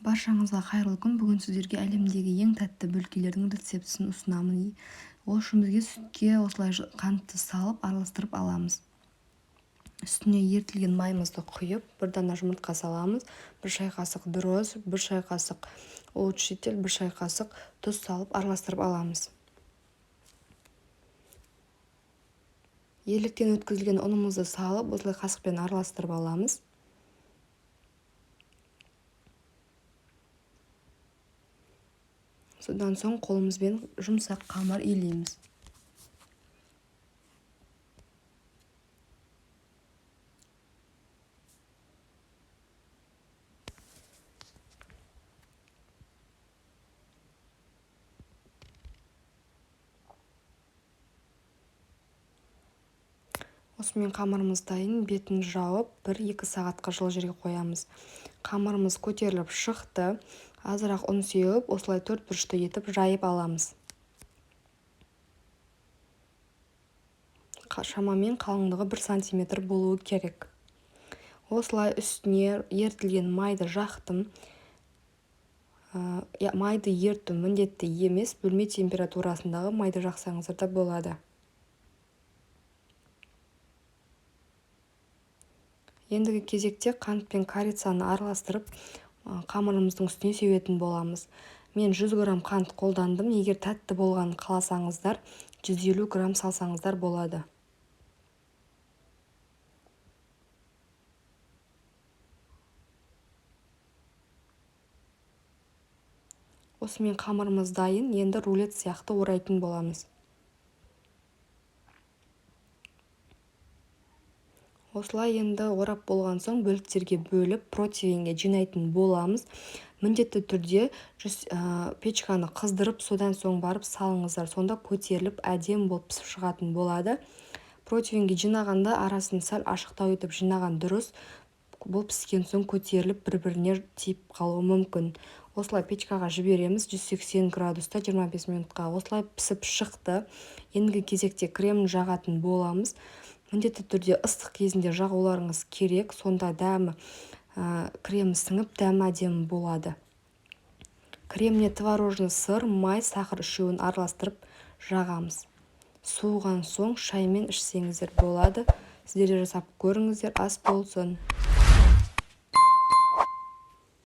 Баршаңызға қайырлы күн! Бүгін сіздерге әлемдегі ең тәтті бөлкелердің рецептісін ұсынамын. Ол үшін бізге сүтке осылай қантты салып, араластырып аламыз. Үстіне ерітілген майымызды құйып, бір дана жұмыртқа саламыз, бір шай қасық дрожж, бір шай қасық улучшитель, бір шай қасық тұз салып араластырып аламыз. Електен өткізілген ұнымызды салып, осылай қасықпен араластырып аламыз. Содан соң қолымызбен жұмсақ қамыр илейміз. Осымен қамырымыз дайын, бетін жауып, 1-2 сағатқа жылы жерге қоямыз. Қамырымыз көтеріліп шықты. Азырақ ұн сеуіп, осылай төрт бұрышты етіп жайып аламыз. Шамамен қалыңдығы 1 сантиметр болуы керек. Осылай үстіне ерітілген майды жақтым. Майды еріту міндетті емес, бөлме температурасындағы майды жақсаңыздар да болады. Ендігі кезекте қант пен корицаны араластырып, қамырымыздың үстіне себетін боламыз. Мен 100 грамм қант қолдандым. Егер тәтті болғанын қаласаңыздар, 150 грамм салсаңыздар болады. Осымен қамырымыз дайын. Енді рулет сияқты орайтын боламыз. Осылай енді орап болған соң бөліктерге бөліп противенге жинайтын боламыз. Міндетті түрде печканы қыздырып, содан соң барып салыңыздар. Сонда көтеріліп әдемі болып пісіп шығатын болады. Противенге жинағанда арасын сәл ашықтау етіп жинаған дұрыс. Бұл піскен соң көтеріліп бір-біріне тиіп қалуы мүмкін. Осылай печкаға жібереміз 180 градуста 25 минутқа. Осылай пісіп шықты. Ендігі кезекте кремін жағатын боламыз. Міндетті түрде ыстық кезінде жағуларыңыз керек, сонда дәмі крем сіңіп, дәмі әдемі болады. Креміне творожный сыр, май, сахар үшеуін араластырып жағамыз. Суыған соң шаймен ішсеңіздер болады. Сіздер де жасап көріңіздер, ас болсын.